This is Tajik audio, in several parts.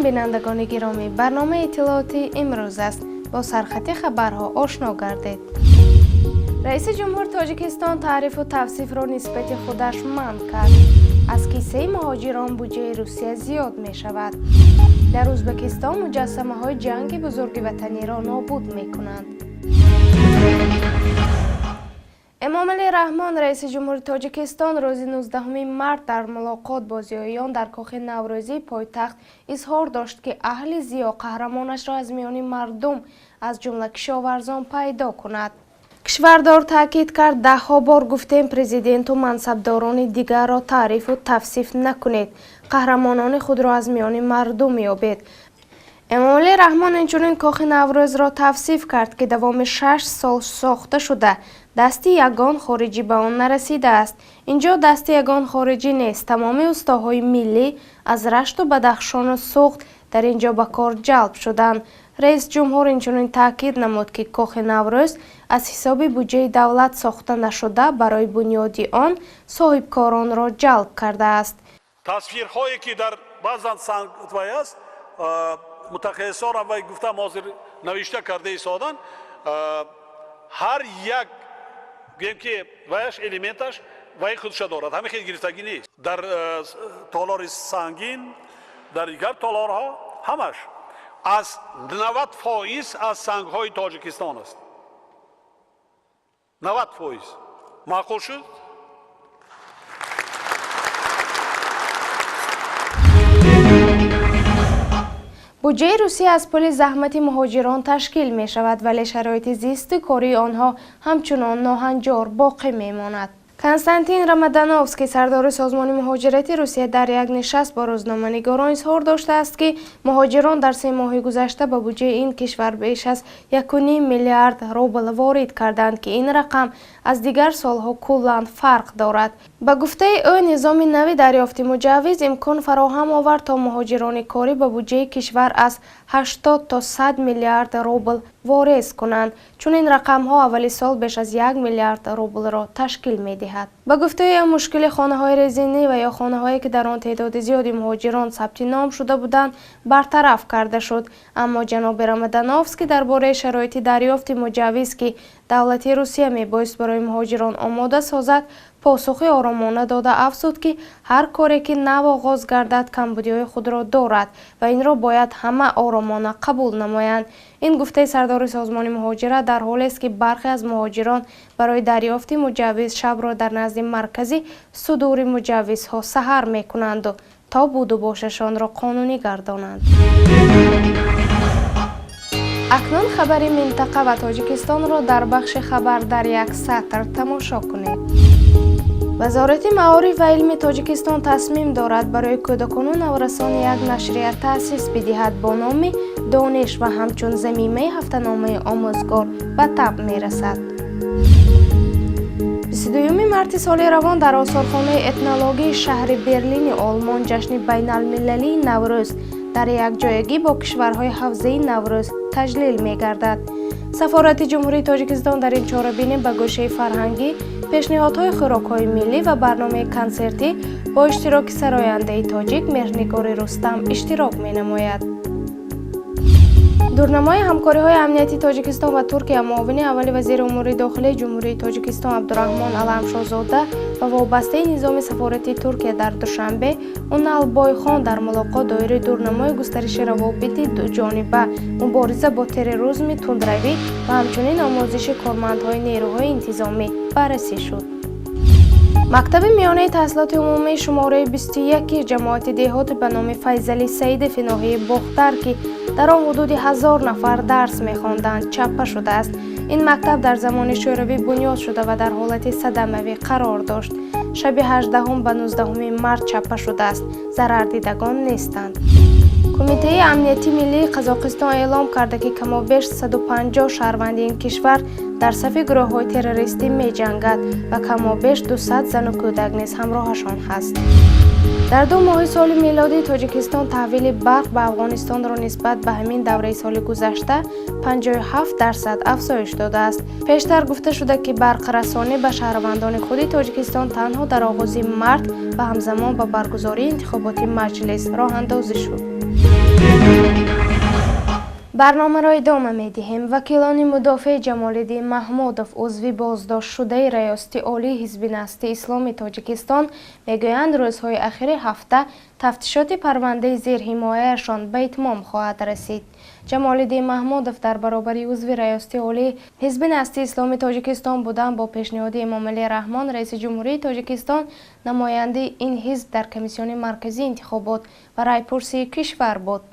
Бинандагони гиромӣ, барномаи иттилоотии имрӯз аст. Бо сархати хабарҳо ошно гардед. Раиси ҷумҳур Тоҷикистон таърифу тавсифро нисбати худаш манъ кард. Аз киссаи муҳоҷирон буҷаи Русия зиёд мешавад. Дар Ӯзбекистон муҷассамаҳои ҷанги бузурги ватаниро нобуд мекунанд. Эмомалӣ Раҳмон, раиси ҷумҳури Тоҷикистон, рӯзи 19 март дар мулоқот бо зиёиён дар кохи Наврӯзии пойтахт изҳор дошт, ки аҳли зиё қаҳрамонашро аз миёни мардум, аз ҷумла кишоварзон пайдо кунад. Кишвардор таъкид кард: даҳҳо бор гуфтем, президенту мансабдорони дигарро таърифу тавсиф накунед, қаҳрамонони худро аз миёни мардум ёбед. Эмомалӣ Раҳмон инчунин кохи Наврӯзро тавсиф кард, ки давоми 6 сол сохта шуда, дасти ягон хориҷӣ ба он нарасидааст. Инҷо дасти ягон хориҷӣ нест. Тамоми устоҳои миллӣ аз Рашту Бадахшону Суғд дар ин ҷо ба кор ҷалб шуданд. Раис ҷумҳур инчунин таъкид намуд, ки кохи Наврӯз аз ҳисоби буҷаи давлат сохта нашуда, барои бунёди он соҳибкоронро ҷалб кардааст. Тасвирҳое ки дар баъзан сангвай аст, мутахассисонам вай гуфтам, ҳозир навишта карда истодан, ҳар як гӯем ки ваяш элементаш вай худша дорад, ҳамин хел гирифтагӣ нест. Дар толори сангин, дар дигар толорҳо ҳамаш аз 90% аз сангҳои Тоҷикистон аст. 90%. Маъқул шуд? Буҷаи Русия аз пули заҳмати муҳоҷирон ташкил мешавад, вале шароити зисту кории онҳо ҳамчунон ноҳанҷор боқӣ мемонад. Константин Рамадановский, сардори созмони муҳоҷирати Русия, дар як нишаст бо рӯзноманигорон изҳор доштааст, ки муҳоҷирон дар 3 моҳи гузашта ба буҷаи ин кишвар беш аз 1,5 миллиард рубл ворид карданд, ки ин рақам аз дигар солҳо куллан фарқ дорад. Ба гуфтаи ӯ, низоми нави дарёфти муҷаввиз имкон фароҳам овард, то муҳоҷирони корӣ ба буҷаи кишвар аз 80 то 100 миллиард рубл ворез кунанд. Чунин рақамҳо аввали сол беш аз 1 миллиард рублро ташкил медиҳад. Ба гуфтаи ӯ, мушкили хонаҳои резинӣ ва ё хонаҳое ки дар он теъдоди зиёди муҳоҷирон сабти ном шуда буданд, бартараф карда шуд. Аммо ҷаноби Рамадановский дар бораи шароити дарёфти муҷаввиз, ки давлати Русия мебоист барои муҳоҷирон омода созад, посухи оромона дода афзуд, ки ҳар коре ки нав оғоз гардад, камбудиҳои худро дорад ва инро бояд ҳама оромона қабул намоянд. Ин гуфтаи сардори созмони муҳоҷират дар ҳолест, ки бархе аз муҳоҷирон барои дарёфти муҷаввиз шабро дар назди маркази судури муҷаввизҳо саҳар мекунанду то будубошашонро қонунӣ гардонанд. Акнун хабари минтақа ва Тоҷикистонро дар бахши хабар дар як сатр тамошо кунед. Вазорати маориф ва илми Тоҷикистон тасмим дорад барои кӯдакону наврасон як нашрия таъсис бидиҳад бо номи Дониш ва ҳамчун замимаи ҳафтаномаи омӯзгор ба таб мерасад. 22 марти соли равон дар осорхонаи этнологии шаҳри Берлини Олмон ҷашни байналмилалии Наврӯз дар якҷоягӣ бо кишварҳои ҳавзаи Наврӯз таҷлил мегардад. Сафорати Ҷумҳурии Тоҷикистон дар ин чорабинӣ ба гӯшаи фарҳангӣ, пешниҳодҳои хӯрокҳои миллӣ ва барномаи консертӣ бо иштироки сарояндаи тоҷик Меҳрнигори Рустам иштирок менамояд. Дурнамои ҳамкориҳои амнияти Тоҷикистон ва Туркия муовини аввали вазири умури дохилии Ҷумҳурии Тоҷикистон Абдураҳмон Аламшозода ва вобастаи низоми сафорати Туркия дар Душанбе Унал Бойхон дар мулоқот доираи дурнамои густариши равобити дуҷониба, мубориза бо терроризми тундравӣ ва ҳамчунин омӯзиши кормандҳои нерӯҳои интизомӣ баррасӣ шуд. Мактаби миёнаи таҳсилоти умумии шумораи 21 ҷамоати деҳоти ба номи Файзалӣ Саидови ноҳияи Бохтар, ки дар он ҳудуди 1000 нафар дарс мехонданд, чаппа шудааст. Ин мактаб дар замони шӯравӣ бунёд шуда ва дар ҳолати садамавӣ қарор дошт. Шаби 18 ба 19 март чаппа шудааст. Зарардидагон нестанд. Кумитаи амнияти миллии Қазоқистон эълом карда, ки камобеш 150 шаҳрванди ин кишвар дар сафи гурӯҳҳои террористӣ меҷангад ва камобеш 200 зану кӯдак низ ҳамроҳашон ҳаст. Дар 2 моҳи соли милодӣ Тоҷикистон таҳвили барқ ба Афғонистонро нисбат ба ҳамин давраи соли гузашта 57% афзоиш додааст. Пештар гуфта шуда, ки барқрасонӣ ба шаҳрвандони худи Тоҷикистон танҳо дар оғози март ва ҳамзамон ба баргузории интихоботи маҷлис роҳандозӣ шуд. Барномаро идома медиҳем. Вакилони мудофеи Ҷамолиддин Маҳмудов, узви боздоштшудаи Раёсати Олии Ҳизби Наҳзати Исломи Тоҷикистон, мегӯянд, рӯзҳои ахири ҳафта тафтишоти парвандаи зерҳимояашон ба итмом хоҳад расид. Ҷамолиддин Маҳмудов дар баробари узви Раёсати Олии Ҳизби Наҳзати Исломи Тоҷикистон будан, бо пешниҳоди Эмомалӣ Раҳмон, раиси Ҷумҳурии Тоҷикистон, намояндаи ин ҳизб дар Комиссиони марказии интихобот ва райпурсии кишвар буд.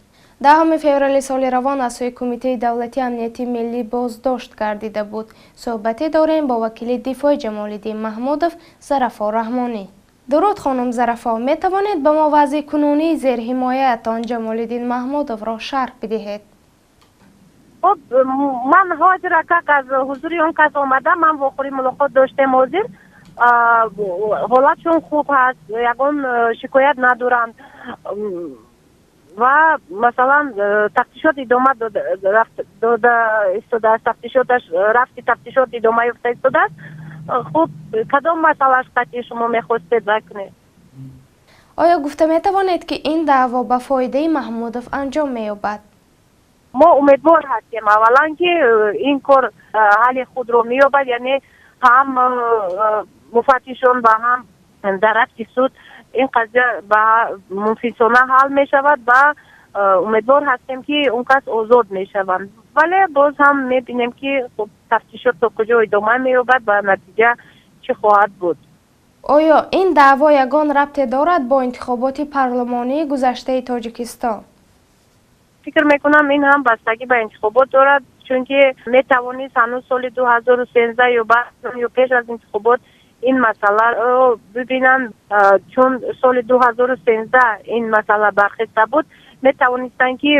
10 феврали соли равон аз сӯи Кумитаи давлатии амнияти миллӣ боздошт гардида буд. Суҳбате дорем бо вакили дифои Ҷамолиддин Маҳмудов, Зарафо Раҳмонӣ. Дуруд, хонум Зарафо. Метавонед ба мо вазъи кунунии зерҳимояатон Ҷамолиддин Маҳмудовро шарҳ бидиҳед? Хуб, ман ҳозир акак аз ҳузури он кас омадам. Ман вохӯрӣ, мулоқот доштем. Ҳозир ҳолатшон хуб ҳаст, ягон шикоят надоранд ва масалан тафтишот идома дода истодааст, тафтишоташ рафти тафтишот идома ёфта истодааст. Хуб, кадом масъалааш қатъи шумо мехостед вай кунед? Оё гуфта метавонед, ки ин даъво ба фоидаи Маҳмудов анҷом меёбад? Мо умедвор ҳастем, аввалан, ки ин кор ҳалли худро меёбад, яъне ҳам муфаттишон ва ҳам дар рафти суд ин қазия ба мунсифона ҳал мешавад ва умедвор ҳастем, ки он кас озод мешаванд. Вале боз ҳам мебинем, ки хуб, тафтишот то куҷо идома меёбад ва натиҷа чӣ хоҳад буд. Оё ин даъво ягон рабте дорад бо интихоботи парлумонии гузаштаи Тоҷикистон? Фикр мекунам, ин ҳам бастагӣ ба интихобот дорад, чунки метавонист ҳанӯз соли 2013 ё баъд ё пеш аз интихобот ин масъаларо бибинанд. Чун соли 2013 ин масъала бархеста буд, метавонистанд, ки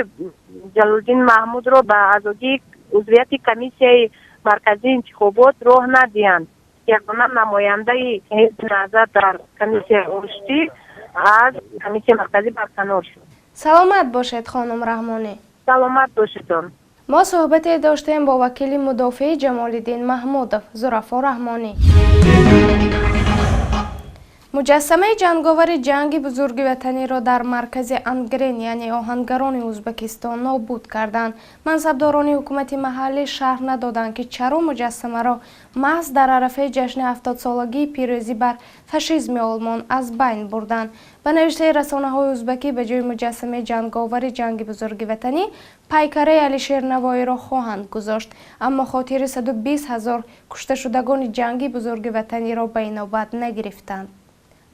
Ҷалолиддин Маҳмудро ба аъзогии узвияти Комиссияи марказии интихобот роҳ надиҳанд. Ягона намояндаи Ҳизби Наҳзат дар комиссияи Оштӣ аз Комиссияи марказӣ барканор шуд. Саломат бошед, хонум Раҳмонӣ. Саломат бошедон. Мо суҳбате доштем бо вакили мудофеи Ҷамолиддин Маҳмудов, Зурафо Раҳмонӣ. Муҷассамаи ҷанговари Ҷанги Бузурги Ватаниро дар маркази Ангрен, яъне Оҳангарони Ӯзбекистон, нобуд карданд. Мансабдорони ҳукумати маҳаллӣ шарҳ надоданд, ки чаро муҷассамаро маҳз дар арафаи ҷашни 70-солагии пирӯзӣ бар фашизми Олмон аз байн бурданд. Ба навиштаи расонаҳои ӯзбакӣ, ба ҷои муҷассамаи ҷанговари Ҷанги Бузурги Ватанӣ пайкараи Алишер Навоиро хоҳанд гузошт, аммо хотири 120 ҳазор кушташудагони Ҷанги Бузурги Ватаниро ба инобат нагирифтанд.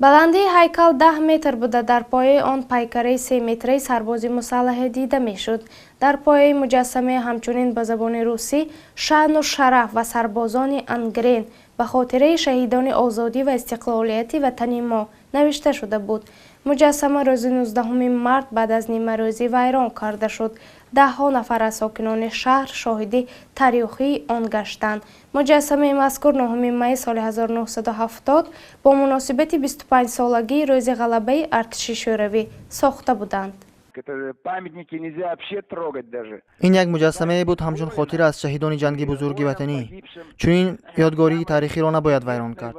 Баландии ҳайкал 10 метр буда, дар пояи он пайкараи 3 метраи сарбози мусаллаҳе дида мешуд. Дар пояи муҷассаме ҳамчунин ба забони русӣ «Шаъну шараф ва сарбозони Ангрен, ба хотираи шаҳидони озодӣ ва истиқлолияти ватани мо» навишта шуда буд. Муҷассама рӯзи 19 март баъд аз нимарӯзӣ вайрон карда шуд. Даҳҳо нафар аз сокинони шаҳр шоҳиди тарёхии он гаштанд. Муҷассамаи мазкур 9 майи соли 1970 бо муносибати 25-солагии Рӯзи ғалабаи артиши Шӯравӣ сохта буданд. Ин як муҷассамае буд ҳамчун хотира аз шаҳидони Ҷанги Бузурги Ватанӣ. Чунин ёдгории таърихиро набояд вайрон кард.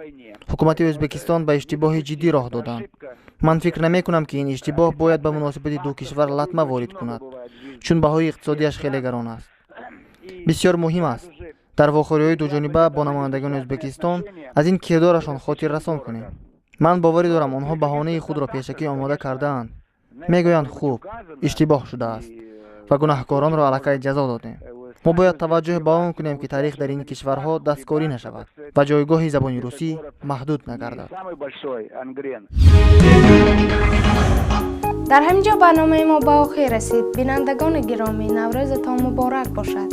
Ҳукумати Ӯзбекистон ба иштибоҳи ҷиддӣ роҳ доданд. Ман фикр намекунам, ки ин иштибоҳ бояд ба муносибати ду кишвар латма ворид кунад, чун баҳои иқтисодиаш хеле гарон аст. Бисёр муҳим аст дар вохӯриҳои дуҷониба бо намояндагони Ӯзбекистон аз ин кирдорашон хотиррасон кунем. Ман боварӣ дорам, онҳо баҳонаи худро пешакӣ омода кардаанд. Мегӯянд, хуб, иштибоҳ шудааст ва гунаҳкоронро аллакай ҷазо додем. Мо бояд таваҷҷӯҳ ба он кунем, ки таърих дар ин кишварҳо дасткорӣ нашавад ва ҷойгоҳи забони русӣ маҳдуд нагардад. Дар ҳамин ҷо барномаи мо ба охир расид. Бинандагони гиромӣ, Наврӯзатон муборак бошад.